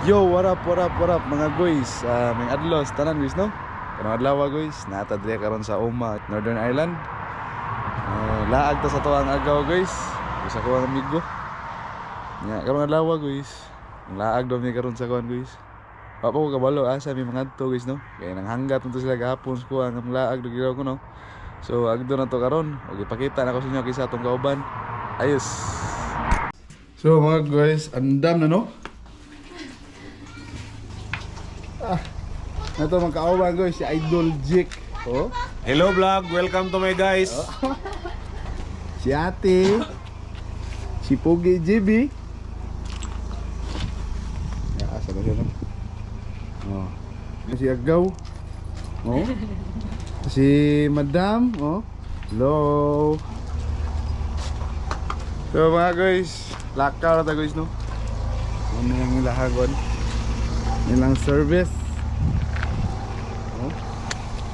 Yo, what up, what up, what up, mga guys? May adlaw sa tanan, guys, no? Karong adlaw, guys, naa ta diri karon sa Omagh, Northern Ireland. Laag ta sa tuang agaw, guys. Sa ko ang amigo. Nya, karong adlaw, guys. Laag daw mi karon sa kuan, guys. Wa pa ko kabalo asa mi mangadto, guys, no? Kay nang hanggat to sila gahapon sa kuan ang laag daw ko, no? So agdo na to karon. Og ipakita na ko sa inyo kinsa atong kauban. Ayos. So mga guys, andam na, no? Ah, nato mga kauban, guys, si Idol Jake. Oh, Hello vlog, welcome to my guys. Si Ate, si Pogi GB. Ya, asa ba siya, no? Oh. Si Agaw. Oh. Si Madam, oh. Hello. So mga guys, lakaw na ta, guys, no? Ano yung ilahagon? Nilang service. Oh.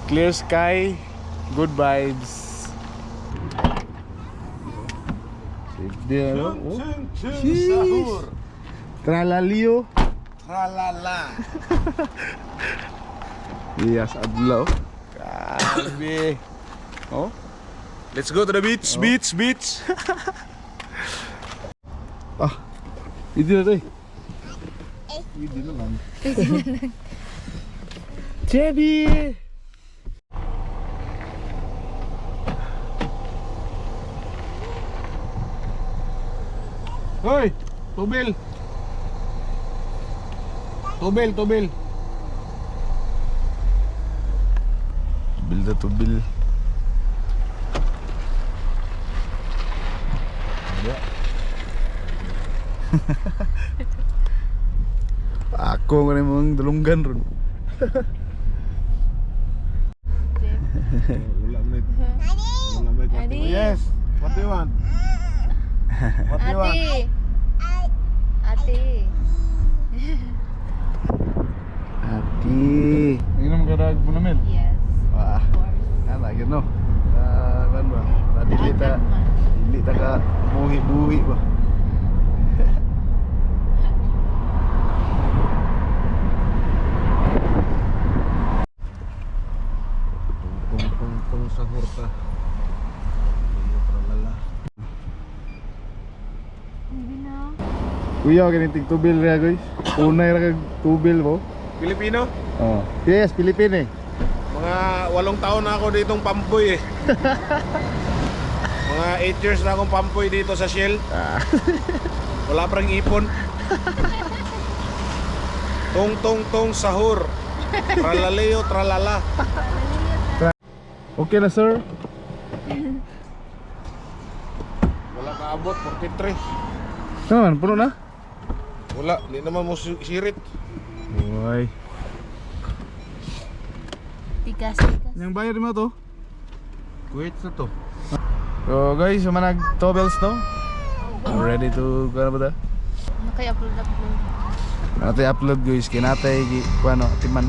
Clear sky, good vibes. Hindi, ano? Oh. Sheesh. Tralalio. Tralala. Yes, adlaw. Grabe. Oh. Let's go to the beach, beach, beach. Ah. Hindi na tayo. Hindi na lang. Chevy! Hoy, tubil. Tubil, tubil. Tubil na tubil. Ya. Ako nga mong dalunggan ron. Wala may. Wala may. Adi. Yes. What do you want? What do you want? Ate. Ate. Ati. Inom ka dag mo namin? Yes. Wah. Of course. Ana gino. Ah, kan ba? Para dili ta Daagan man. dili ta ka buhi-buhi ba. Tung tung tung sa hurta. Tralala. Hindi na. Kuya, kini tig tubil ra, guys. Unay ra kag tubil mo. Pilipino? Oh. Yes, Pilipine. Mga 8 taon na ako ditong pampoy eh. Mga 8 years na akong pampoy dito sa Shell. Ah. Wala parang ipon. Tung tung tung sahur. Tralaleo tralala. Okay na, sir. Wala kaabot 43. Naman, puno na. Wala, di naman mo sirit. Uy. Tigas, tigas. Yang bayar mo to? Kuwait na to. So guys, yung mga nag-tobels, no? Ready to go na ba ta? Naka-upload upload. Natay upload, guys, kay natay gi kuano timan.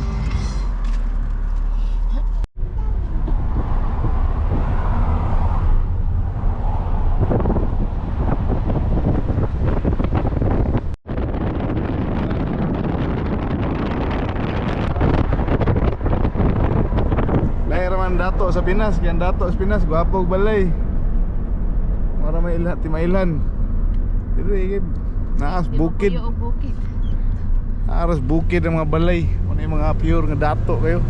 Lahir man dato sa Pinas, kaya ang dato sa Pinas gwapo og balay. Mara may ilhan, timailan. Dili naas Di ba bukid. kuya o bukid? Aras bukid ang mga balay. Ano yung mga pure nga dato kayo.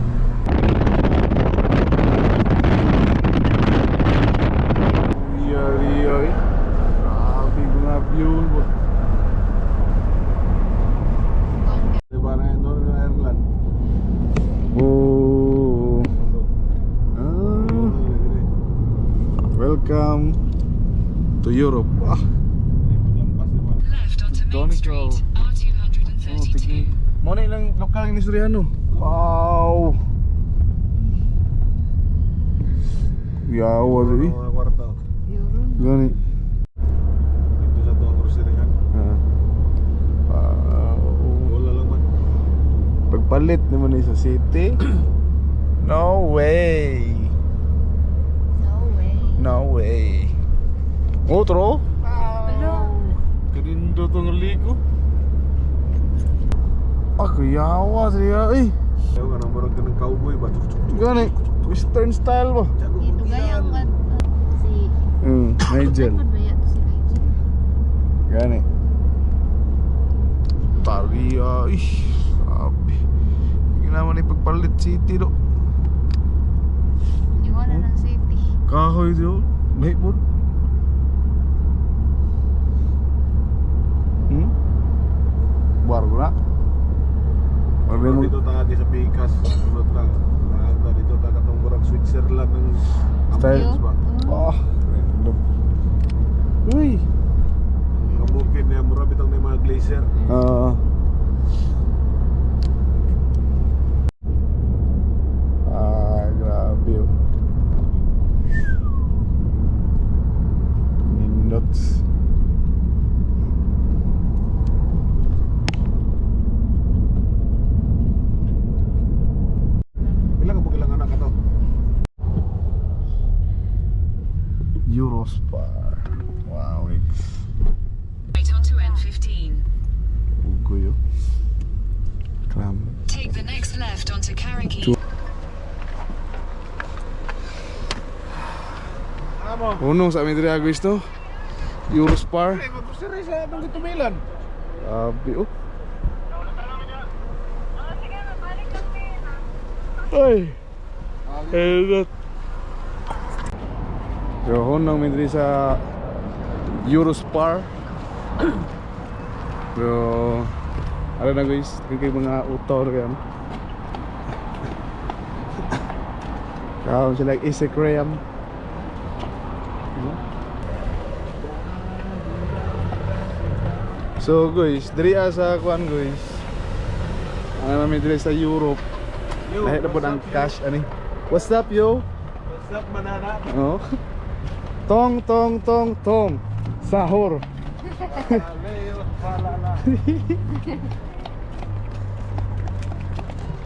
Yari yari. Grabe mga view. Diba na yun, Northern Ireland? Oh. Ah. Welcome to Europe. Ah. Left onto Main Donegal. Street, Oh, R232. tigni. Mo na ilang lokal nga istoryahan. Wow. Yawa eh. Mga kwarta. Yun. Gani. Dito sa tuwang groceryhan. Ah. Wow. Wala lang man. Pagpalit naman ni sa city. No way. No way. No way. Otro? Hello. Kanindo tong liko. Kuyawa siya eh. Ayaw nga nang murag ka ng cowboy ba? Tuk, tuk, tuk. Gani, western style ba? Ito gaya ang si Nigel. Ano ba yan? Si Nigel. Gani. Tariya, ih, sabi. Hindi naman ipagpalit city do. Iwanan ng city. Kahoy do. Lahi po. Bargo na. Bargo mo. Dito ta sa Pikas. Sunod lang. Naanda dito ta katong murag Switzerland ng Style. ambience ba? Oh, random. Uy. Ang bukid niya murag bitang may mga glacier. Oo. Ah, grabe oh. Nindot. Pila ka ilang anak ka to? Eurospar. Wow, it's Right onto N15. ugoy oh. Clam. Take the next left onto Carricky. Amo. Uno sa amin diri guys no. Eurospar. Ay, magkusiri sa atong gitumilan. Grabe oh. Ay. Hello. So, hunong mi diri sa Eurospar. So, ano na guys, kay mga utaw na kayo. Kaon sila Instagram. So guys, diri sa kuan guys. Ano namin diri sa Europe. Yo, Lahi na po what's ang up, yo? cash ani. What's up yo? What's up, manana? Oh. Tong tong tong tong. Sahur.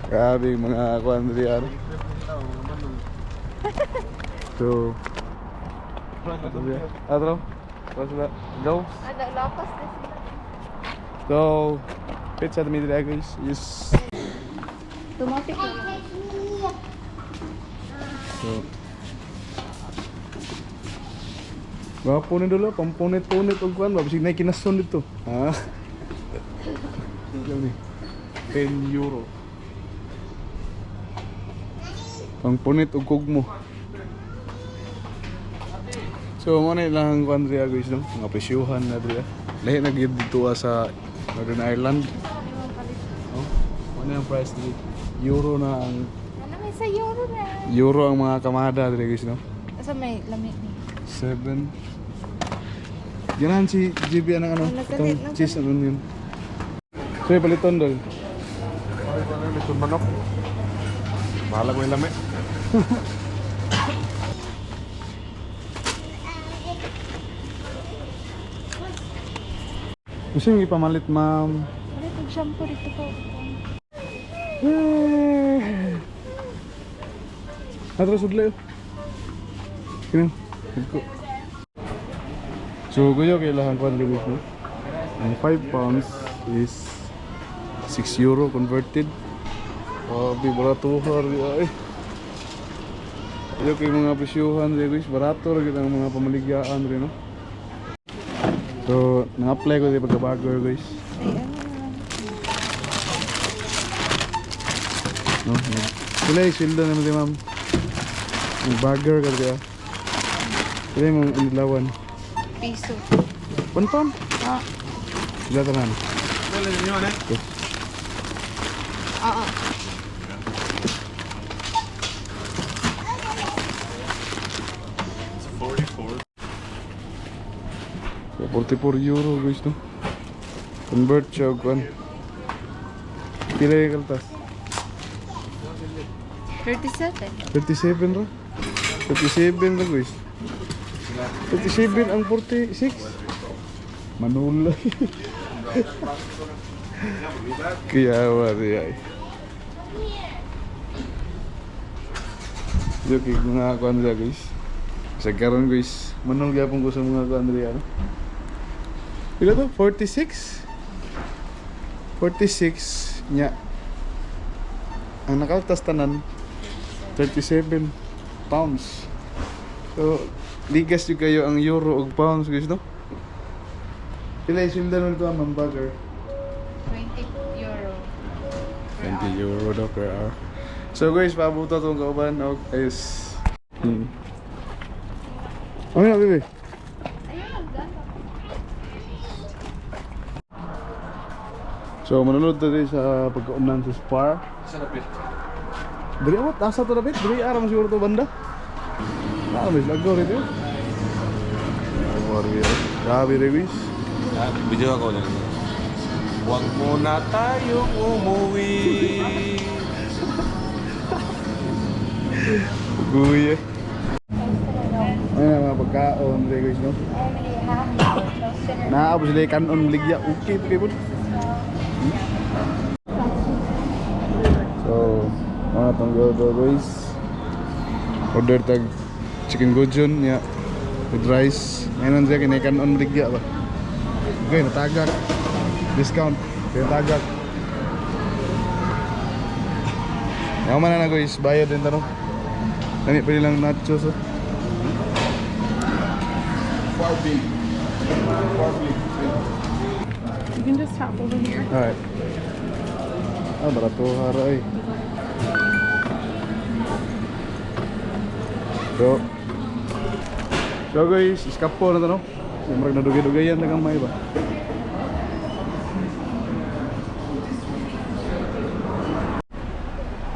Grabe yung mga kuan diri ano. So, atro. What's that? Go. Ah, naglapas na sila. So, pizza mi diri guys. Yes. Tumatik na. So, Gwapo ni dulu, pampunit-punit og kuan ba bisig nay kinason dito. Ha? Yun ni. €10. Pangpunit og kugmo. So mo na ilang kuan diri guys no, mga presyuhan na diri. Lahi na gyud dito sa Northern Ireland. Oh, mo na ang price diri. Euro na ang Ano may sa euro na? euro ang mga kamada diri guys no. Asa may lamig ni? 7. Ganahan si GB anang ano, Oh, nagkalit, itong cheese ano yun. So, paliton dol. Ay, wala lechon manok. Bahala ko yung lami. Gusto yung ipamalit, ma'am. Wala itong shampoo dito po. Eh. Atras udlay. Oh. Kini. Ko. So, kuya kailangan ko ang limit, no? Ang £5 is €6 converted. Grabe, barato ay. Iyo kay mga presyuhan diri guys, barato ra gyud ang mga pamaligyaan diri no. So, nang-apply ko diri pagkabago guys. Ay, ano na lang. No, sila yung sweldo naman di ma'am. Ang bagger ka diya. Sila yung mga inilawan. Piso. £1? Ah. Sila tanan. Wala ninyo, eh? Ah, ah. So, €44 guys no. Convert siya og kwan. Pila yung kaltas? 37. 37 ra. 37 ra guys. 37 ang 46. Manulay. Kaya wari ay. Joke mga kuan dira guys. Sa karon guys, manul gyapon ko sa mga kuan dira ano. Pila to? 46? 46 nya. Ang nakaltas tanan 37 pounds. So, ligas jud kayo ang euro og pounds guys, no? Pila yung sweldo nito ang bagger? 20 euro. Per 20 hour. euro daw per hour. So guys, pabuto itong kauban og ayos. Ano na, baby? Ayun lang, gano'n. So, manunod tayo sa pagkaunan sa Spar. Sa lapit. Dili mo, asa to dapat? Dili ara mo siguro to banda. Ah, may lagaw rito. Grabe rin, guys. Ah, video ako niyan. Huwag muna tayong umuwi. Guy eh. Ayun ang mga pagkaon, rin, guys, no? Naabot sila yung kanon, ligya. Okay, okay po. So, mga tong go guys. Order tag chicken gochujang ya with rice. Ngayon siya kinay kanon ligya ba. Okay, natagak. Discount. Natagak. Yaman na na guys, bayad din tanong. Nami pa nilang nachos oh. Far big. Far big. You can just tap over here. Alright. Ah, barato hara eh. So, so guys, iskapo na to no? Siyempre nadugay-dugayan na gamay ba?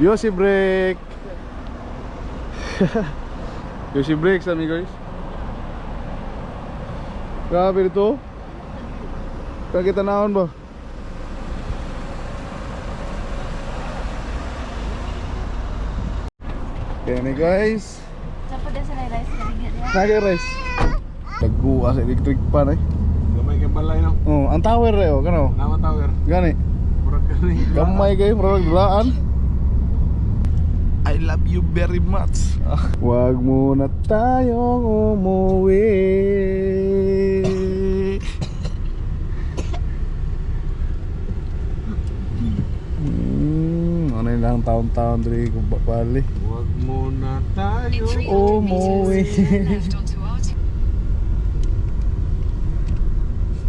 Yosi break! Yosi break sa mi guys. Grabe dito. Kakita naon ba? Kaya ni guys. Dapat din sa rice na rin niya. Nagay rice. Nagkuha sa electric pan eh. Gamay kay balay no. Oh, ang tower eh oh, kano? Nama tower. Gani. Murag kani. Gamay kayo, murag dulaan. I love you very much. Wag muna tayong umuwi. Ano lang taon-taon diri ko bali. Huwag muna tayo. In 300 Umuwi. meters, turn left onto R2.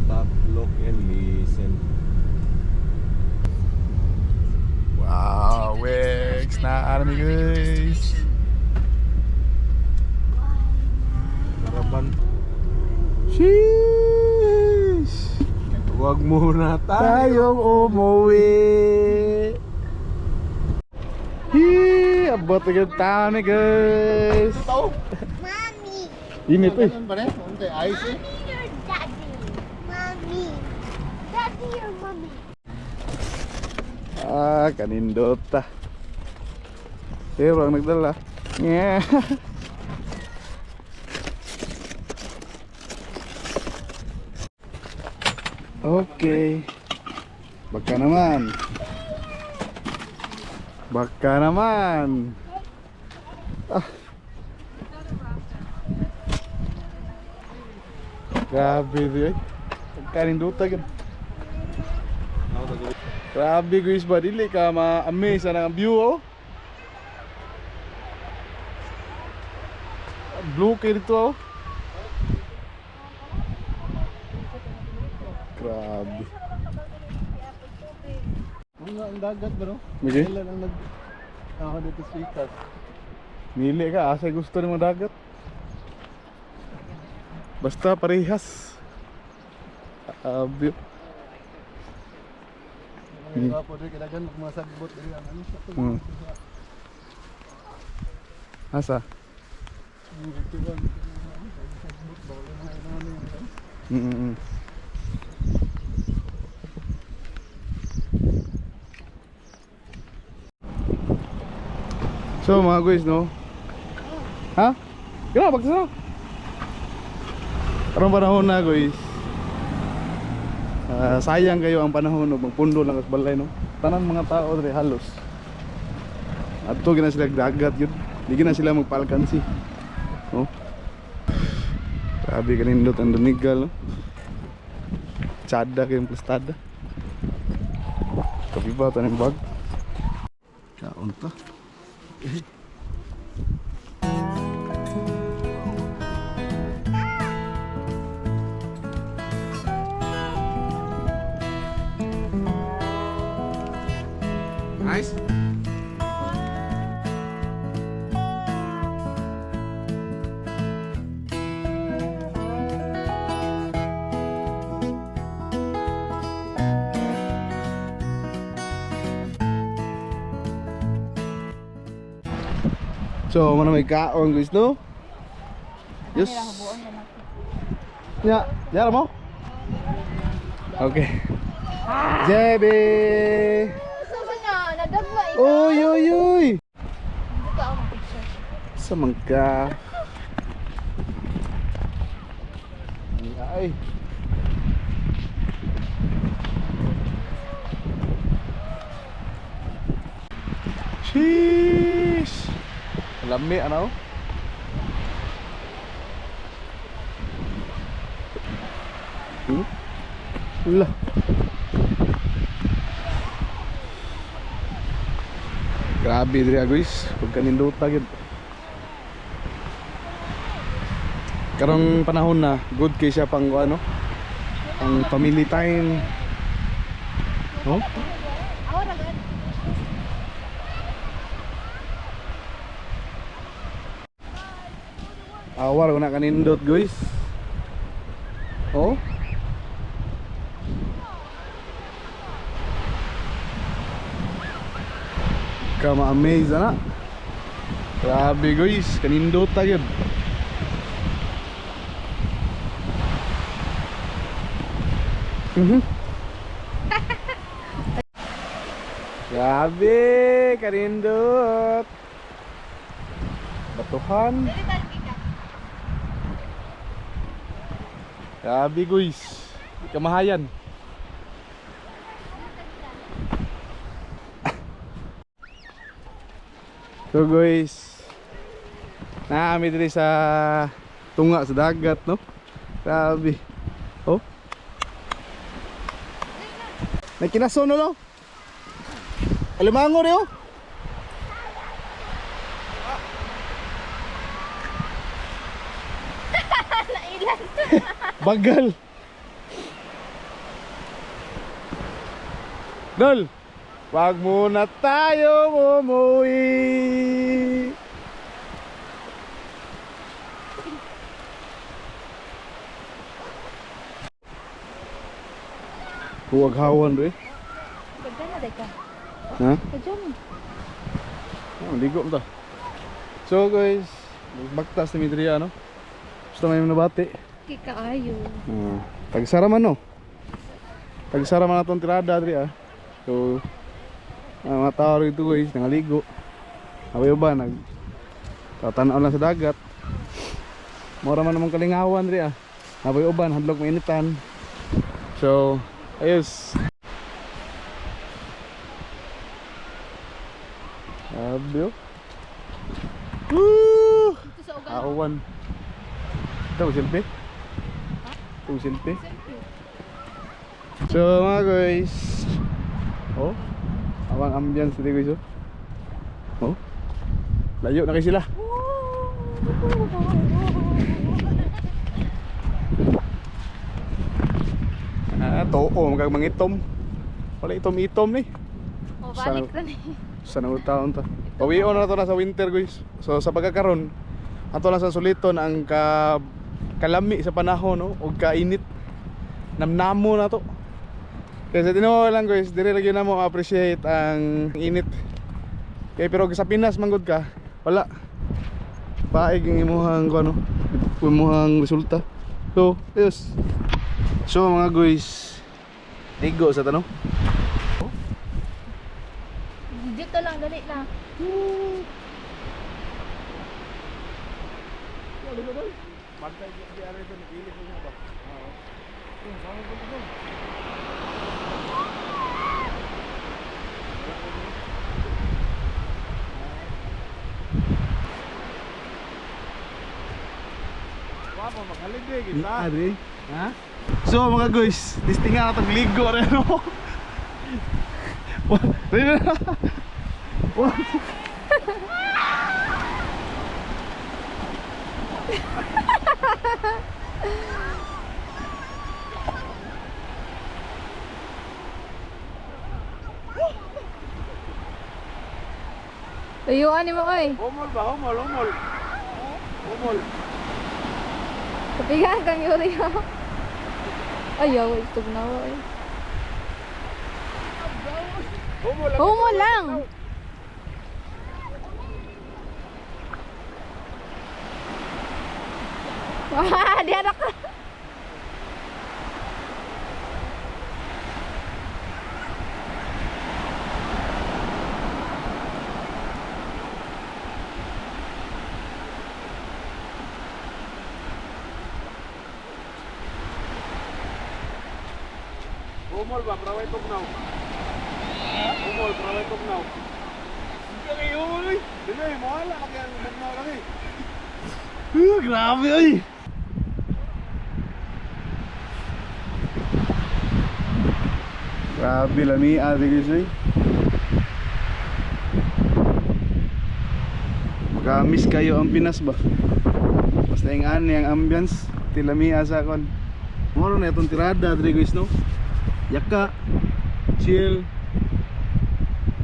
Stop, look, and listen. Wow, Take the next Wex left, na then army arrive at your guys. destination. Karaban. Sheesh. Huwag muna tayo. Tayong umuwi. Hee, abot agad tayo guys. Mommy. Init eh. Mommy or daddy? Mommy. Daddy or mommy? Ah, kanindota. Pero ang nagdala. Yeah. Okay. Baka naman. Baka naman. Ah. Grabe di eh. Kanindota gyud. Grabe guys ba dili ka ma-amaze sa ang view oh. Blue kay dito oh. Grabe. Ang dagat bro. Okay. Kailan ang nag... Ako dito sa ikas. Mili ka asa gusto ng mga dagat. Basta parehas. Abyo. Mga gwapo dito, kailangan magmasagbot dito ang ano sa to. Asa? So mga guys no. Ha? Grabe pagsa. Karong panahon na guys. Ah, sayang kayo ang panahon no, magpundo lang sa balay no. Tanan mga tao diri halos. Adto gina sila dagat yun. Di gina sila magpalkansi. No? Grabe kanindot ang dunigal no. Tsada kayong plastada. Iba ta ning bag. Kaon ta. Nice. So, mana may kaon guys, no? Yes. Ya, ya mo? Okay. JB. Saan na? Nadagwa ikaw. Uy, uy, uy. Dito ako mag-picture. Sa mangka. Ay. Sheesh. Lami ano? Hmm? Lah. Grabe diri ah, guys, pag kanindota gyud. Karong panahon na, good kay siya pang ano? Ang family time. No? Ako ra gud. Awar ko na kanindot guys. Oh. Kama amaze ana. Grabe guys, kanindot ta gyud. Mhm. Grabe, kanindot. Batuhan. Dili tayo kita. Grabe guys. Di kamahayan. So guys, naami diri sa tunga sa dagat no. Grabe. Oh. May kinaso no no? Alimango rin oh. Nailan. Bagal. Dol, wag muna tayo umuwi. Huwag hawan do eh. Pagka na dai ka. Ha? Kadyan. Oh, ligo mo ta. So guys, baktas ni Midria no. Gusto may nabati. Kikaayo. Tagsara man no. Tagsara man atong tirada diri ah. So ang mga tao rito guys nangaligo. Awayo ba nag tatanaw lang sa dagat. Mura man namang kalingawan diri ah. Awayo uban hadlok mainitan. So, ayos. Grabe oh. Woo! Dito sa ugan. Awan. Ito, selfie? Ito, selfie? Selfie. So mga guys. Oh. Awang ambience dito guys oh. Oh. Layo na kayo sila. Ah, too magag mangitom. Wala itom-itom ni. Oh, balik ra ni. Sa taon ta. Pawion na to na sa winter guys. So sa pagkakaron ato lang sa suliton ang ka kalami sa panahon no ug kainit. Namnamo na to. Kasi tinuod lang guys, diri lagi na mo appreciate ang init. Kay pero sa Pinas manggod ka, wala. Paig ang imuhang kuno, imuhang resulta. So, ayos. So mga guys, ligo sa tanong. Dito lang dali lang. Ari. Ha? So mga guys, testing nga natong ligo rin no. One, dali na. One. Tuyuan ni mo oy. Humol ba? Humol, humol. Humol. Kapigan kang yuri ha. Ayaw, istog na oy. Humol. Humo lang. Wah, di anak ka. Humol ba? Praway tugnaw. Humol, praway tugnaw. Hindi kayo humol eh. Dili, mawala ka kaya tugnaw lang eh. Grabe oy. Grabe lami ate guys oy. Makamiss kayo ang Pinas ba? Basta yung ani ang ambience, tilami asa kon. Moro na itong tirada dre guys no. Yaka, chill.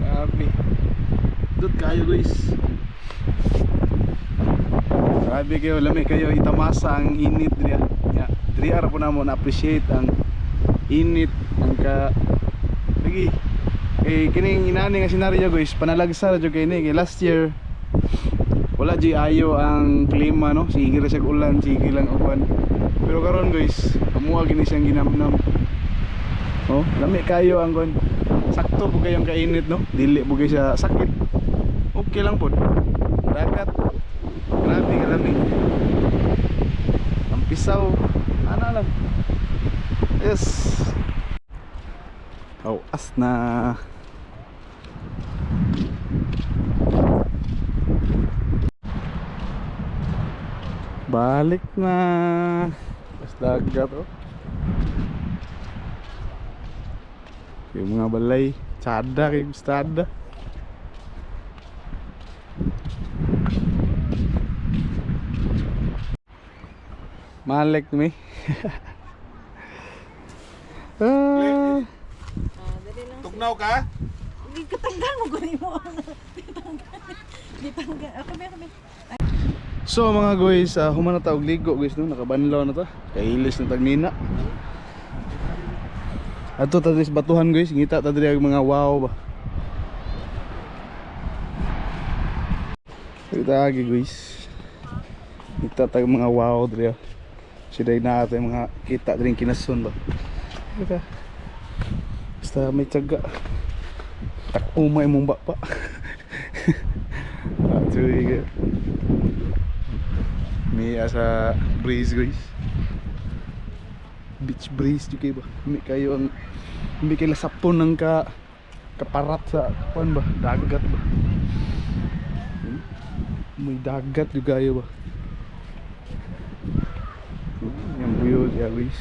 Grabe. Dut kayo guys. Grabe kayo, lami kayo itamasa ang init diri. Ya, diri ara po namo na appreciate ang init ang ka lagi. Eh kining inani nga senaryo guys, panalagsa ra jud kay ni kay last year wala jud ayo ang klima no, sige ra siya ulan, sige lang uban. Pero karon guys, amuha gini siyang ginamnam. Oh, lami kayo ang kon. Sakto po kayong kainit no, dili po kayo siya sakit. Okay lang po. Dagat. Grabe kalami. Ang pisaw. Ano lang. Yes. Oh, as na. Balik na. Mas dagat oh. Yung mga balay, tsada kay tsada. Malik mi. Ah, Tugnaw ka? Katanggal mo gani mo. Gitanggal. Ako ba kami? So mga guys, human na ta og ligo guys no, nakabanlaw na ta. Kailis na tag nina. Ato ta diri sa batuhan guys, ngita ta diri ang mga wow ba. Kita agi guys. Ngita ta ang mga wow diri. Ah. Siday na ato yung mga kita diri kinasun ba. Kita. Basta may tiyaga. Takuma imong bapa. Ah, tuig. May asa breeze guys. Beach breeze jud kayo ba? May kayo ang may kayo lasapon ng ka kaparat sa kuan ba? Dagat ba? May dagat jud kayo ba? Yung view diya guys.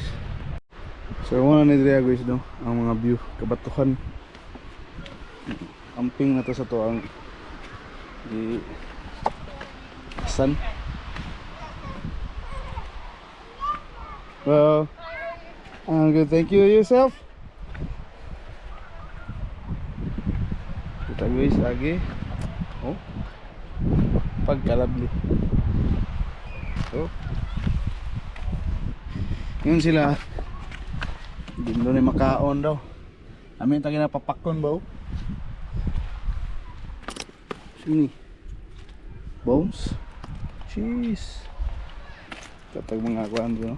So muna ni diya guys no, ang mga view kabatuhan. Amping na to sa to ang di sun. Well, I'm good. Thank you. Yourself? Kita guys lagi. Oh. Pagkalabli. Oh. Yun sila. Hindi na makaon daw. Amin tayo na papakon ba? Oh? Sini. Bones. Cheese. Tatag mga kuan no?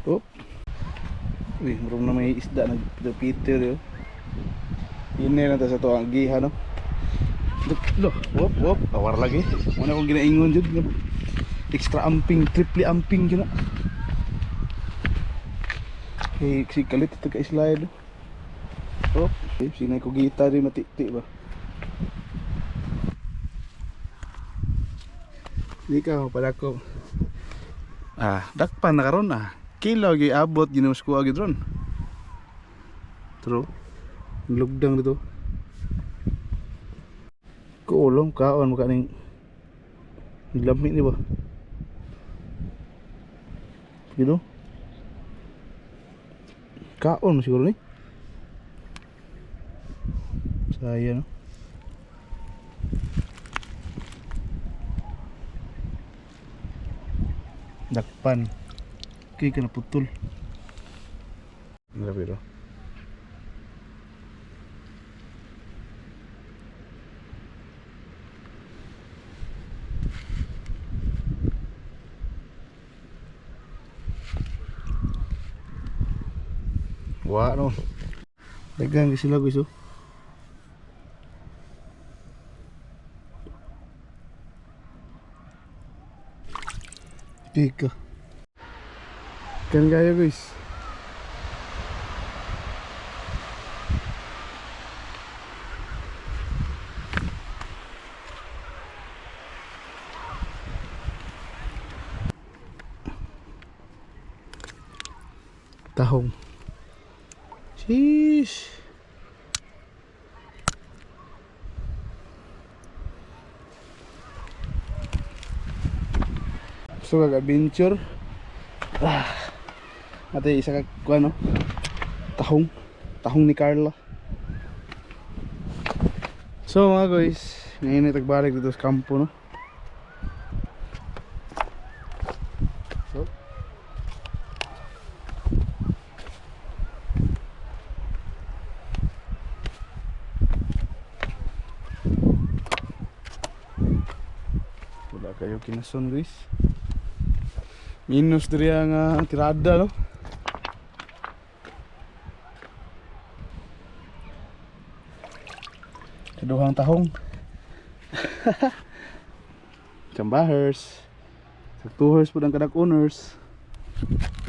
Oh. Uy, meron na may isda nagpiter yo. Ini na ta sa to ang giha no. Look, look, wop, wop, tawar lagi. Muna kong ginaingon jud. Extra amping, triple amping jud na. Hey, si kalit ito ka slide. Oh, sinay ko gita rin matiti ba. Hindi ka padako. Ah, dakpan na karon ah. Kilo gi abot ginuos ko agid ron. True. Lugdang dito. Kuulong kaon mo kaning lami ni ba? Gitu. Kaon mo siguro ni. Saya no. Dakpan. Okay ka na putol. Grabe ro. Wa no. Daghang sila guys oh. Teka. Kan kayo guys. Tahong. Sheesh. Gusto kag adventure. Ah. Ate isa ka kuan no. Tahong. Tahong ni Carla. So mga guys, ngayon ay tagbalik dito sa kampo no. So wala kayo kinason guys. Minus diri ang tirada no. Kaduhang tahong. Chambahers. Saktuhers po ang kadak owners.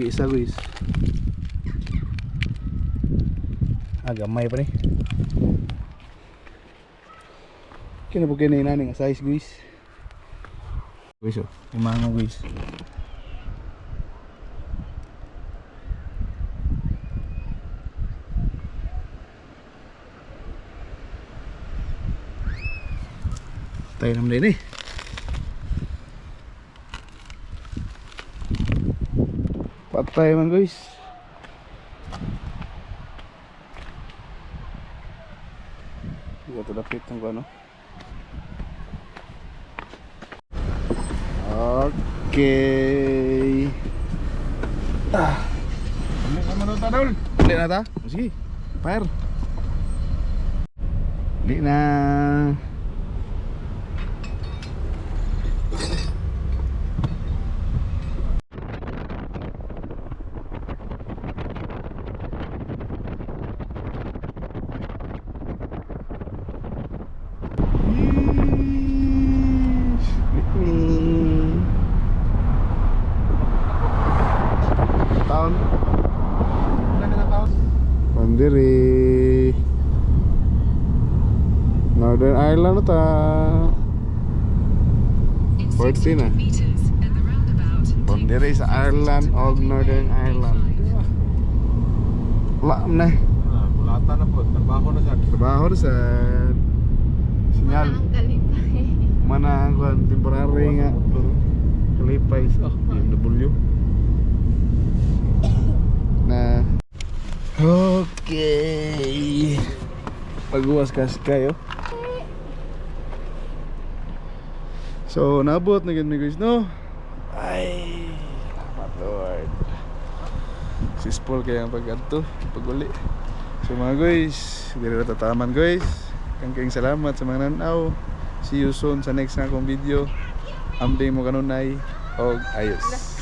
Isa guys. Ah, gamay pa ni. Kina po kini nani nga size guys. Guys oh, imango guys. Tayo naman din eh. Patay man guys. Hindi ko ito dapit ng ano. Okay. Ah. Ano na ta dol? Balik na ta? Sige. Fire. Balik na. Yeesh. Balik ni. Taon. Bandiri. Northern Ireland na ta. In 14 na. 600 meters, at the roundabout, take Bandiri sa Ireland og Northern Ireland. Wala na. Ah, kulata na po. Trabaho na sad. Trabaho na sa sinyal. Ang kalipay. Mana ang kuan temporary nga. Kalipay. Oh, BMW. Na. Okay. Pag-uwas kasi kayo. So, naabot na gid mi guys, no? Ay, salamat Lord. Sispol kaya ang pag-adto, pag-uli. So mga guys, diri ra tataman guys. Kang salamat sa mga nanaw. See you soon sa next na akong video. Ambing mo kanunay og ayos.